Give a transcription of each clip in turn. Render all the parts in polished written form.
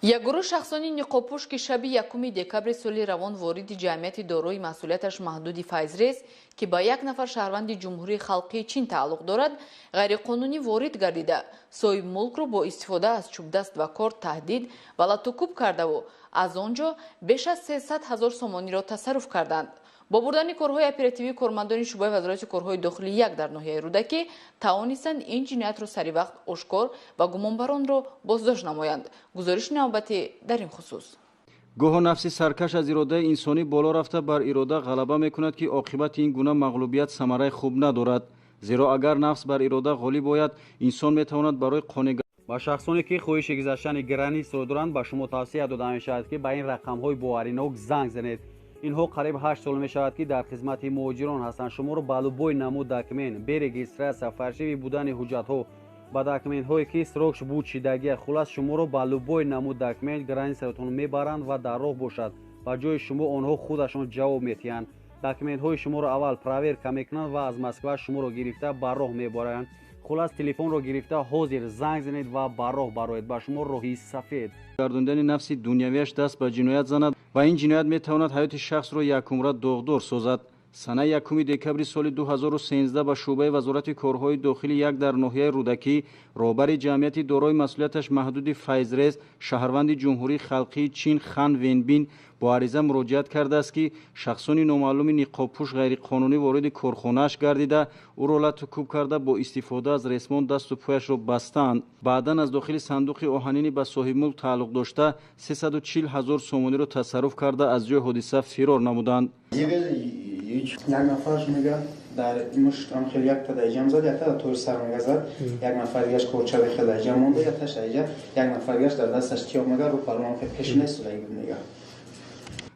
Як гурӯҳ шахсони ниқобпӯш, ки шаби 1 декабри соли равон вориди ҷамъияти дорои масъулияташ маҳдуди Файзрез, ки ба як нафар шаҳрванди Ҷумҳурии Халқии Чин тааллуқ дорад, ғайриқонунӣ ворид гардида, соҳибмулкро бо истифода аз чӯбдаст ва корд таҳдид ва латукӯб кардаву аз он ҷо беш аз 300 ҳазор сомониро тасарруф карданд. Бо бурдани корҳои оперативии кормандони шӯъбаи Вазорати корҳои дохилӣ 1 дар ноҳияи Рӯдакӣ тавонистанд ин ҷиноятро саривақт ошкор ва гумонбаронро боздошт намоянд. Гузориши навбатӣ дар ин хусус. Гоҳо нафси саркаш аз иродаи инсонӣ боло рафта бар ирода ғалаба мекунад, ки оқибати ин гуна мағлубият самараи хуб надорад. Зеро агар нафс бар ирода ғолиб ояд, инсон метавонад барои қонеъ ба шахсоне ки хоҳиши гузаштани границаро доранд, ба шумо тавсия дода мешавад, ки ба ин рақамҳои боваринок занг занед. Инҳо қариб 8 сол мешавад, ки дар хизмати муҳоҷирон ҳастанд. Шуморо ба любой намуд документ, бе регистрация, фальшивый будани ҳуҷҷатҳо, ба документҳое ки срок ш буд шидагия, хулас шуморо ба любой намуд документ граница тон мебаранд ва дар роҳ бошад ба ҷои шумо онҳо худашон ҷавоб метиҳанд. Документҳои шуморо аввал проверка мекунанд ва аз Москва шуморо гирифта ба роҳ мебаранд. Хулас, телефонро гирифта ҳозир занг занед ва ба роҳ бароед, ба шумо роҳи сафед. Гардондани нафси дунявиаш даст ба ҷиноят занад ва ин ҷиноят метавонад ҳаёти шахсро якумра доғдор созад. Санаи 1 декабри соли 2013 ба шӯъбаи Вазорати корҳои дохилӣ 1 дар ноҳияи Рӯдакӣ роҳбари ҷамъияти дорои масъулияташ маҳдуди Файзрез, шаҳрванди Ҷумҳурии Халқии Чин Хан Венбин бо ариза муроҷиат кардааст, ки шахсони номаълуми ниқобпӯш ғайриқонунӣ вориди корхонааш гардида, ӯро лату кӯб карда, бо истифода аз ресмон дасту пояшро бастаанд. Баъдан аз дохили сандуқи оҳанини ба соҳибмулк тааллуқ дошта 340 ҳазор сомониро тасарруф карда, аз ҷои ҳодиса фирор намуданд. Як нафарш мега дар мушт хеле якта дар ҷам зад, якта дар тори сар мега зад, як нафар дигаш корчави хеле дар ҷам монда, якташ дар ҷа, як нафар дигаш дар дасташ тиёқ мега рӯ палмон хеле пеш нест мега.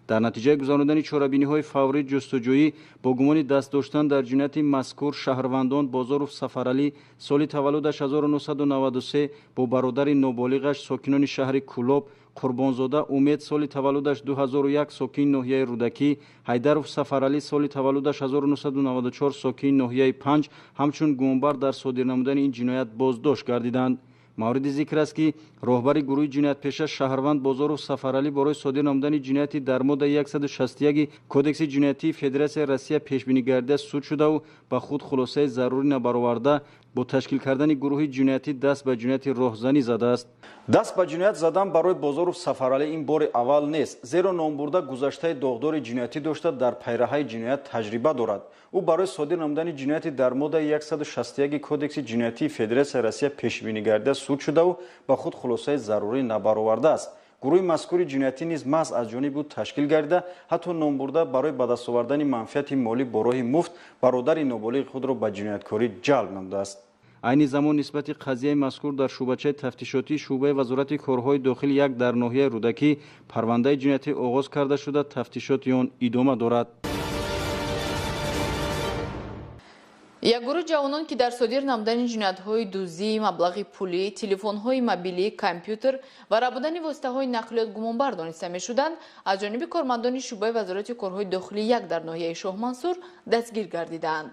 Дар натиҷаи гузаронидани чорабиниҳои фаврӣ ҷустуҷӯӣ бо гумони даст доштан дар ҷинояти мазкур шаҳрвандон Бозоров Сафаралӣ, соли таваллудаш 1993, бо бародари ноболиғаш, сокинони шаҳри Кӯлоб, Қурбонзода Умед, соли таваллудаш 2001, сокини ноҳияи Рӯдакӣ, Ҳайдаров Сафаралӣ, соли таваллудаш 1994, сокини ноҳияи Панҷ, ҳамчун гумонбар дар содир намудани ин ҷиноят боздошт гардиданд. Мавриди зикр аст, ки роҳбари гурӯҳи ҷиноятпеша шаҳрванд Бозоров Сафаралӣ барои содир намудани ҷинояти дар моддаи 161 Кодекси ҷиноятии Федератсияи Россия пешбинӣ гардида суд шудаву ба худ хулосаи зарурӣ набароварда, бо ташкил кардани гурӯҳи ҷиноятӣ даст ба ҷинояти роҳзанӣ задааст. Даст ба ҷиноят задан барои Бозоров Сафаралӣ ин бори аввал нест, зеро номбурда гузаштаи доғдори ҷиноятӣ дошта, дар пайраҳаи ҷиноят таҷриба дорад. Ӯ барои содир намудани ҷинояти дар моддаи 161 Кодекси ҷиноятии Федератсияи Россия пешбинӣ гардида суд шудаву ба худ хулосаи зарурӣ набаровардааст. Гурӯҳи мазкури ҷиноятӣ низ маҳз аз ҷониби ӯ ташкил гардида, ҳатто номбурда барои ба даст овардани манфиати молӣ бо роҳи муфт бародари ноболиғи худро ба ҷинояткорӣ ҷалб намудааст. Айни замон нисбати қазияи мазкур дар шӯъбачаи тафтишотии шӯъбаи Вазорати корҳои дохилӣ 1 дар ноҳияи Рӯдакӣ парвандаи ҷиноятӣ оғоз карда шуда, тафтишоти он идома дорад. Як гурӯҳ ҷавонон, ки дар содир намудани ҷиноятҳои дуздии маблағи пулӣ, телефонҳои мобилӣ, компютер ва рабудани воситаҳои нақлиёт гумонбар дониста мешуданд, аз ҷониби кормандони шӯъбаи Вазорати корҳои дохилӣ 1 дар ноҳияи Шоҳмансур дастгир гардидаанд.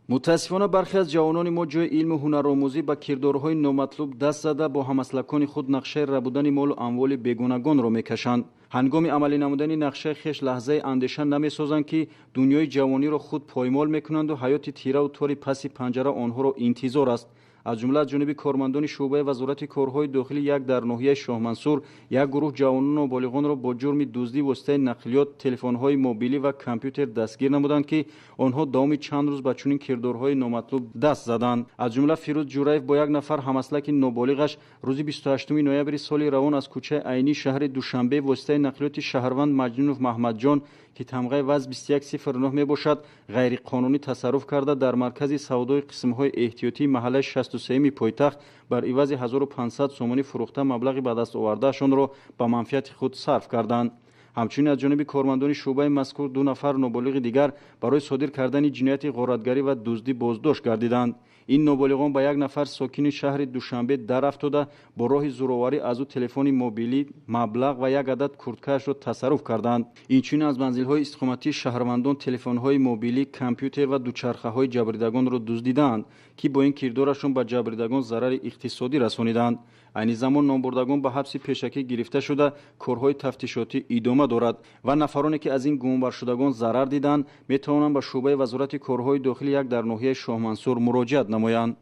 Мутаассифона, бархе аз ҷавонони мо ҷои илму ҳунаромӯзӣ ба кирдорҳои номатлуб даст зада, бо ҳамаслакони худ нақшаи рабудани молу амволи бегонагонро мекашанд. Ҳангоми амалӣ намудани нақшаи хеш лаҳзаи андеша намесозанд, ки дунёи ҷавониро худ поймол мекунанду ҳаёти тираву тори паси панҷара онҳоро интизор аст. Аз ҷумла аз ҷониби кормандони шӯъбаи Вазорати корҳои дохилӣ 1 дар ноҳияи Шоҳмансур як гурӯҳ ҷавонону ноболиғонро бо ҷурми дуздии воситаи нақлиёт, телефонҳои мобилӣ ва компютер дастгир намуданд, ки онҳо давоми чанд рӯз ба чунин кирдорҳои номатлуб даст заданд. Аз ҷумла Фирӯз Ҷураев бо як нафар ҳамаслаки ноболиғаш рӯзи 28 ноябри соли равон аз кӯчаи Айнӣ шаҳри Душанбе воситаи нақлиёти шаҳрванд Маҷнунов Маҳмадҷон, ки тамғаи ВАЗ 2109 мебошад, ғайриқонунӣ тасарруф карда, дар маркази савдои қисмҳои эҳтиётии маҳаллаи 63-ми пойтахт бар ивази 1500 сомонӣ фурӯхта, маблағи ба даст овардаашонро ба манфиати худ сарф карданд. Ҳамчунин аз ҷониби кормандони шӯъбаи мазкур ду нафар ноболиғи дигар барои содир кардани ҷинояти ғоратгарӣ ва дуздӣ боздошт гардиданд. Ин ноболиғон ба як нафар сокини шаҳри Душанбе дарафтода, бо роҳи зӯроварӣ аз ӯ телефони мобилӣ, маблағ ва як адад курткаашро тасарруф карданд. Инчунин аз манзилҳои истиқоматии шаҳрвандон телефонҳои мобилӣ, компютер ва дучархаҳои ҷабрдидагонро дуздидаанд, ки бо ин кирдорашон ба ҷабрдидагон зарари иқтисодӣ расониданд. Айни замон номбурдагон ба ҳабси пешакӣ гирифта шуда, корҳои тафтишотӣ идома дорад ва нафароне, ки аз ин гумонбаршудагон зарар диданд, метавонанд ба шӯъбаи Вазорати корҳои дохилӣ як дар ноҳияи Шоҳмансур муроҷиат намоянд.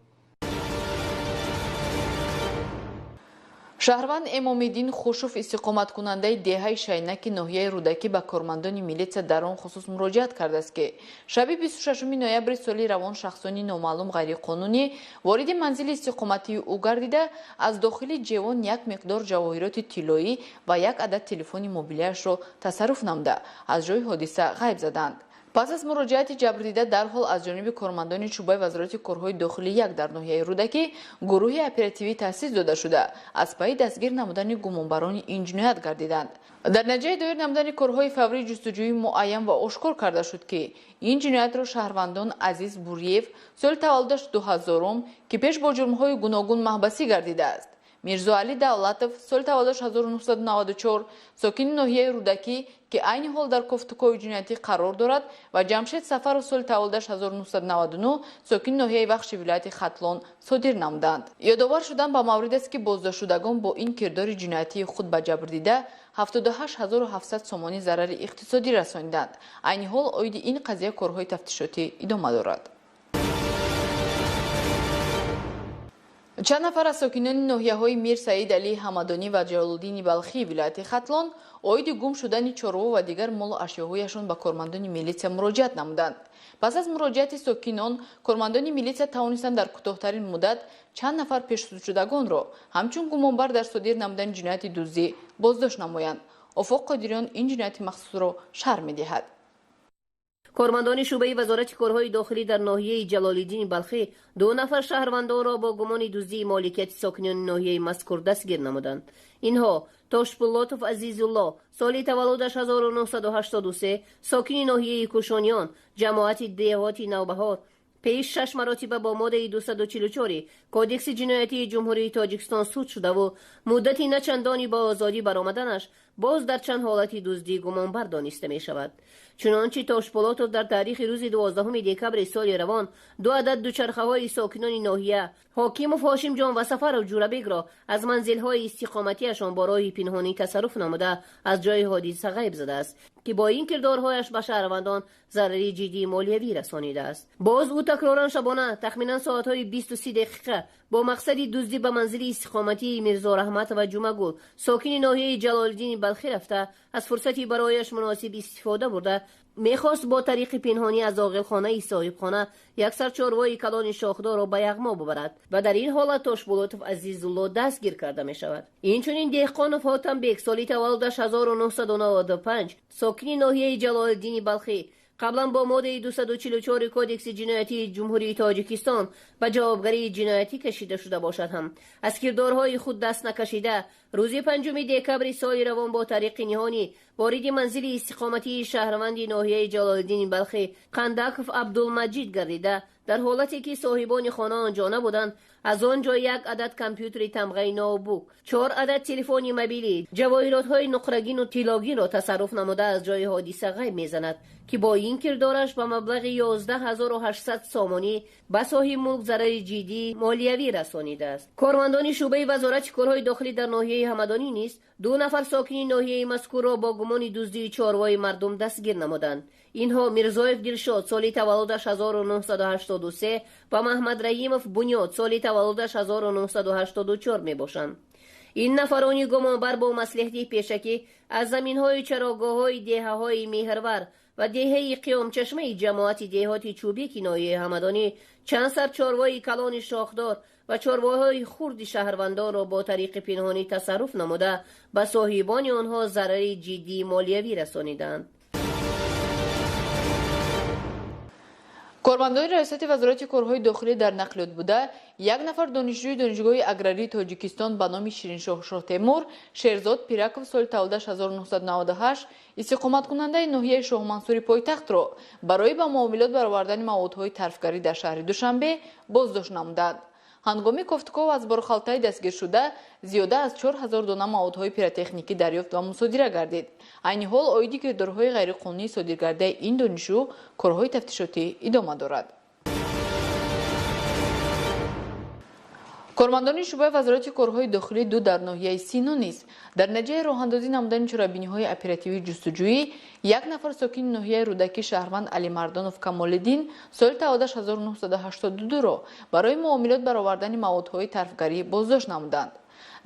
Шаҳрванд Эмомиддин Хушов, истиқоматкунандаи деҳаи Шайнаки ноҳияи Рӯдакӣ, ба кормандони милитсия дар он хусус муроҷиат кардааст, ки шаби 26 ноябри соли равон шахсони номаълум ғайриқонунӣ вориди манзили истиқоматии ӯ гардида, аз дохили ҷевон як миқдор ҷавоҳироти тиллоӣ ва як адад телефони мобилиашро тасарруф намуда, аз ҷои ҳодиса ғайб заданд. Пас аз муроҷиати ҷабрдида дарҳол аз ҷониби кормандони шӯъбаи Вазорати корҳои дохилӣ як дар ноҳияи Рӯдакӣ гурӯҳи оперативӣ таъсис дода шуда, аз пайи дастгир намудани гумонбарони ин ҷиноят гардиданд. Дар натиҷаи доир намудани корҳои фаврии ҷустуҷӯӣ муайян ва ошкор карда шуд, ки ин ҷиноятро шаҳрвандон Азиз Буриев, соли таваллудаш 2000, ки пеш бо ҷурмҳои гуногун маҳбасӣ гардидааст, Мирзоалӣ Давлатов, соли таваллудаш 1994, сокини ноҳияи Рӯдакӣ, ки айни ҳол дар кофтукови ҷиноятӣ қарор дорад, ва Ҷамшед Сафаров, соли таваллудаш 1999, сокини ноҳияи Вахши вилояти Хатлон содир намуданд. Ёдовар шудан ба маврид аст, ки боздоштшудагон бо ин кирдори ҷиноятии худ ба ҷабрдида 78 700 сомонӣ зарари иқтисодӣ расониданд. Айни ҳол оиди ин қазия корҳои тафтишотӣ идома дорад. Чанд нафар аз сокинони ноҳияҳои Мир Саид Алӣ Ҳамадонӣ ва Ҷалолуддини Балхӣ вилояти Хатлон оиди гум шудани чорво ва дигар молу ашёҳояшон ба кормандони милитсия муроҷиат намуданд. Пас аз муроҷиати сокинон, кормандони милитсия тавонистанд дар кӯтоҳтарин муддат чанд нафар пешсудшудагонро ҳамчун гумонбар дар содир намудани ҷинояти дуздӣ боздошт намоянд. Офоқ Қодириён ин ҷинояти махсусро шарҳ медиҳад. Кормандони шӯъбаи Вазорати корҳои дохилӣ дар ноҳияи Ҷалолиддини Балхӣ ду нафар шаҳрвандонро бо гумони дуздии моликияти сокинони ноҳияи мазкур дастгир намуданд. Инҳо Тошпуллотов Азизулло, соли таваллудаш 1983, сокини ноҳияи Кӯшониён, ҷамоати деҳоти Навбаҳор, пеш шаш маротиба бо моддаи 244 Кодекси ҷиноятии Ҷумҳурии Тоҷикистон суд шудаву муддати начандони ба озодӣ баромаданаш боз дар чанд ҳолати дуздӣ гумонбар дониста мешавад. Чунончи Тошпулотов дар таърихи рӯзи 12 декабри соли равон ду адад дучархаҳои сокинони ноҳия Ҳокимов Ҳошимҷон ва Сафаров Ҷурабекро аз манзилҳои истиқоматиашон бо роҳи пинҳонӣ тасарруф намуда, аз ҷои ҳодиса ғайб задааст, ки бо ин кирдорҳояш ба шаҳрвандон зарари ҷиддии молиявӣ расонидааст. Боз ӯ такроран шабона тахминан соатҳои 20:30 бо мақсади дуздӣ ба манзили истиқоматии Мирзо Раҳматова Ҷумагул, сокини ноҳияи Ҷалолиддини Балхӣ рафта, аз фурсати барояш муносиб истифода бурда, мехост бо тариқи пинҳонӣ аз оғилхонаи соҳибхона як сар чорвои калони шохдорро ба яғмо бубарад ва дар ин ҳолат Тошбулотов Азизулло дастгир карда мешавад. Инчунин Деҳқонов Ҳотамбек, соли таваллудаш 1995, сокини ноҳияи Ҷалолиддини Балхӣ, қаблан бо моддаи 244 Кодекси ҷиноятии Ҷумҳурии Тоҷикистон ба ҷавобгарии ҷиноятӣ кашида шуда бошад ҳам, аз кирдорҳои худ даст накашида, рӯзи 5 декабри соли равон бо тариқи ниҳонӣ вориди манзили истиқоматии шаҳрванди ноҳияи Ҷалолиддини Балхӣ Қандаков Абдулмаҷид гардида, дар ҳолате ки соҳибони хона он ҷо набуданд, аз он ҷо як адад компютери тамғаи ноутбук, чор адад телефони мобилӣ, ҷавоҳиротҳои нуқрагину тиллогинро тасарруф намуда, аз ҷои ҳодиса ғайб мезанад, ки бо ин кирдораш ба маблағи 11 800 сомонӣ ба соҳиби мулк зарари ҷиддии молиявӣ расонидааст. Кормандони шӯъбаи Вазорати корҳои дохилӣ дар ноҳияи Ҳамадонӣ низ ду нафар сокини ноҳияи мазкурро бо гумони дуздии чорвои мардум дастгир намуданд. Инҳо Мирзоев Дилшод, соли таваллудаш 1983, ва Маҳмадраимов Бунёд, соли таваллудаш 1984 мебошанд. Ин нафарони гумонбар бо маслиҳати пешакӣ аз заминҳои чарогоҳҳои деҳаҳои Меҳрвар ва деҳаи Қиёмчашмаи ҷамоати деҳоти Чӯбеки ноҳияи Ҳамадонӣ чанд сар чорвои калони шохдор ва чорвоҳои хурди шаҳрвандонро бо тариқи пинҳонӣ тасарруф намуда, ба соҳибони онҳо зарари ҷиддии молиявӣ расониданд. Кормандони Раёсати Вазорати корҳои дохилӣ дар нақлиёт буда як нафар донишҷӯи Донишгоҳи аграрии Тоҷикистон ба номи Шириншоҳ Шоҳтемур, Шерзод Пираков, соли таваллудаш 1998, истиқоматкунандаи ноҳияи Шоҳмансури пойтахтро барои ба муомилот баровардани маводҳои тарфгарӣ дар шаҳри Душанбе боздошт намуданд. Ҳангоми кофтуков аз борхалтаи дастгиршуда зиёда аз 4000 дона маводҳои пиротехникӣ дарёфт ва мусодира гардид. Айни ҳол оиди кирдорҳои ғайриқонунӣ содиргардаи ин донишҷӯ корҳои тафтишотӣ идома дорад. Кормандони шӯъбаи вазорати корҳои дохилӣ ду дар ноҳияи Сино низ дар натиҷаи роҳандозӣ намудани чорабиниҳои оперативии ҷустуҷӯӣ як нафар сокини ноҳияи Рӯдакӣ шаҳрванд Алимардонов Камолиддин соли таваллудаш 1982-ро барои муомилот баровардани маводҳои тарфгарӣ боздошт намуданд.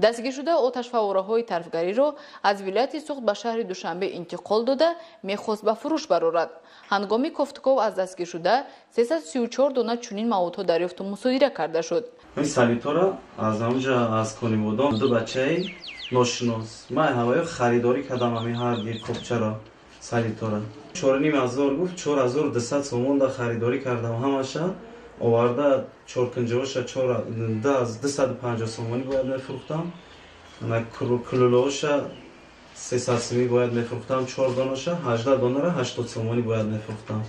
Дастгиршуда оташфавораҳои тарфгариро аз вилояти Суғд ба шаҳри Душанбе интиқол дода, мехост ба фурӯш барорад. Ҳангоми кофтуков аз дастгиршуда 334 дона чунин маводҳо дарёфту мусодира карда шуд. Ин салитора аз ҳамҷа аз Конибодом ду бачаи ношинос. Ман ҳаваё харидорӣ кардам ҳамин ҳар копчаро салитора. 4,5 ҳазор гуфт, 4200 сомон да харидорӣ кардам ҳамаша. Оварда чоркунҷоша 250 сомонӣ бояд мефурӯхтам. Кулулооша 300 сомонӣ бояд мефурӯхтам, 4 донаша 18 донара 80 сомонӣ бояд мефурӯхтам.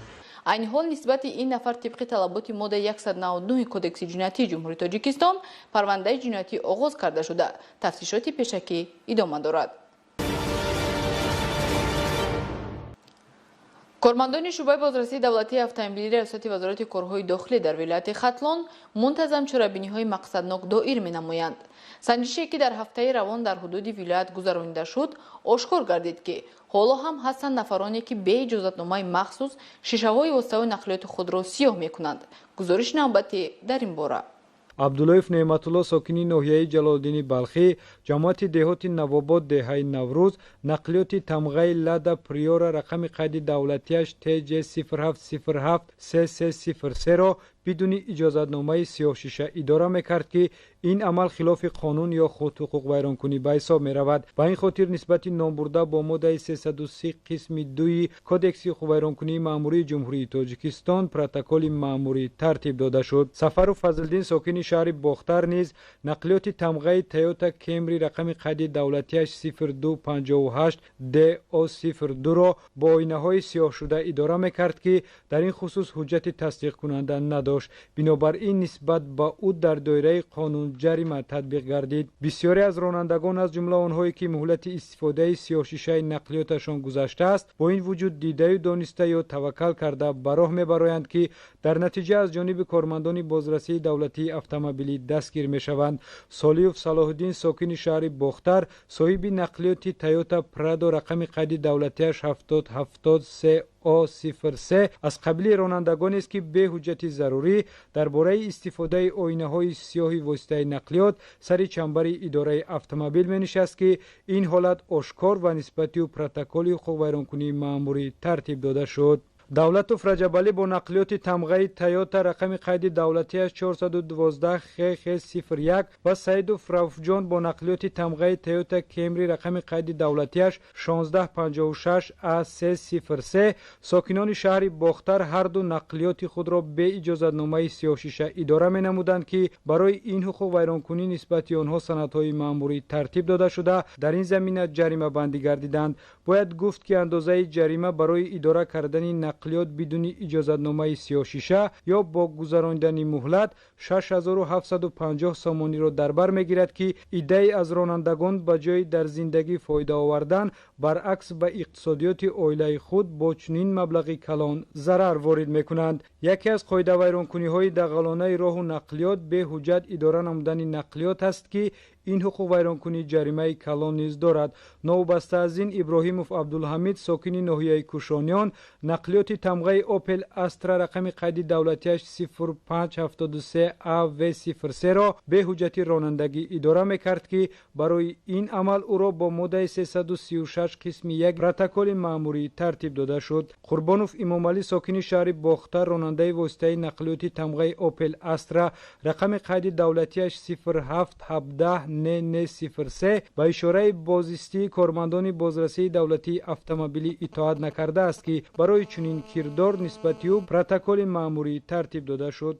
Айни ҳол нисбати ин нафар тибқи талаботи моддаи 199 Кодекси ҷиноятии Ҷумҳурии Тоҷикистон парвандаи ҷиноятӣ оғоз карда шуда, тафтишоти пешакӣ идома дорад. Кормандони шӯъбаи бозрасии давлатии автомобилии Раёсати вазорати корҳои дохилӣ дар вилояти Хатлон мунтазам чорабиниҳои мақсаднок доир менамоянд. Санҷише ки дар ҳафтаи равон дар ҳудуди вилоят гузаронида шуд, ошкор гардид, ки ҳоло ҳам ҳастанд нафароне, ки бе иҷозатномаи махсус шишаҳои воситаҳои нақлиёти худро сиёҳ мекунанд. Гузориши навбатӣ дар ин бора. Абдуллоев Неъматулло, сокини ноҳияи Ҷалолиддини Балхӣ, ҷамоати деҳоти Навобод, деҳаи Наврӯз, нақлиёти тамғаи Лада Приора рақами қайди давлатиаш ТЖ 0707 3303-ро бидуни иҷозатномаи сиёҳшиша идора мекард, ки ин амал хилофи қонун ё худ ҳуқуқвайронкунӣ ба ҳисоб меравад. Ба ин хотир нисбати номбурда бо моддаи 330 қисми 2 Кодекси ҳуқуқвайронкунии маъмурии Ҷумҳурии Тоҷикистон протоколи маъмурӣ тартиб дода шуд. Сафаров Фазлиддин, сокини шаҳри Бохтар, низ нақлиёти тамғаи Тойота Кемри рақами қайди давлатиаш 0258 ДО 02-ро бо оинаҳои сиёҳшуда идора мекард, ки дар ин хусус ҳуҷҷати тасдиқкунанда надошт. Бинобар ин нисбат ба ӯ дар доираи қонун ҷарима татбиқ гардид. Бисёре аз ронандагон, аз ҷумла онҳое ки муҳлати истифодаи сиёҳшишаи нақлиёташон гузаштааст, бо ин вуҷуд дидаю дониста ё таваккал карда ба роҳ мебароянд, ки дар натиҷа аз ҷониби кормандони бозрасии давлатии автомобилӣ дастгир мешаванд. Солиев Салоҳиддин, сокини шаҳри Бохтар, соҳиби нақлиёти Тойота Прадо рақами қайди давлатиаш 7073 О 03, аз қабили ронандагонест, ки бе ҳуҷҷати зарурӣ дар бораи истифодаи оинаҳои сиёҳи воситаи нақлиёт сари чамбари идораи автомобил менишаст, ки ин ҳолат ошкор ва нисбати ӯ протоколи ҳуқуқвайронкунии маъмурӣ тартиб дода шуд. Давлатов Раҷабалӣ бо нақлиёти тамғаи Тойота рақами қайди давлатиаш 412 ХХ 01 ва Саидов Рауфҷон бо нақлиёти тамғаи Тойота Кемри рақами қайди давлатиаш 1656 А 303, сокинони шаҳри Бохтар, ҳарду нақлиёти худро бе иҷозатномаи сиёҳшиша идора менамуданд, ки барои ин ҳуқуқвайронкунӣ нисбати онҳо санадҳои маъмурӣ тартиб дода шуда, дар ин замина ҷаримабандӣ гардиданд. Бояд гуфт, ки андозаи ҷарима барои идора кардани нақлиёт бидуни иҷозатномаи сиёҳшиша ё бо гузаронидани муҳлат 6750 сомониро дар бар мегирад, ки иддае аз ронандагон ба ҷои дар зиндагӣ фоида овардан, баръакс ба иқтисодиёти оилаи худ бо чунин маблағи калон зарар ворид мекунанд. Яке аз қоидавайронкуниҳои дағалонаи роҳу нақлиёт беҳуҷҷат идора намудани нақлиёт аст, ки ин ҳуқуқвайронкунӣ ҷаримаи калон низ дорад. Новобаста аз ин, Иброҳимов Абдулҳамид, сокини ноҳияи Кушониён, нақлиёти тамғаи Опел Астра рақами қайди давлатиаш 0573 АВ 03-ро бе ҳуҷҷати ронандагӣ идора мекард, ки барои ин амал ӯро бо моддаи 336 қисми 1 протоколи маъмурӣ тартиб дода шуд. Қурбонов Имомалӣ, сокини шаҳри Бохтар, ронандаи воситаи нақлиёти тамғаи Опел Астра рақами қайди давлатиаш 0717 НН 03, ба ишораи бозистии кормандони бозрасии давлатии автомобилӣ итоат накардааст, ки барои чунин кирдор нисбати ӯ протоколи маъмурӣ тартиб дода шуд.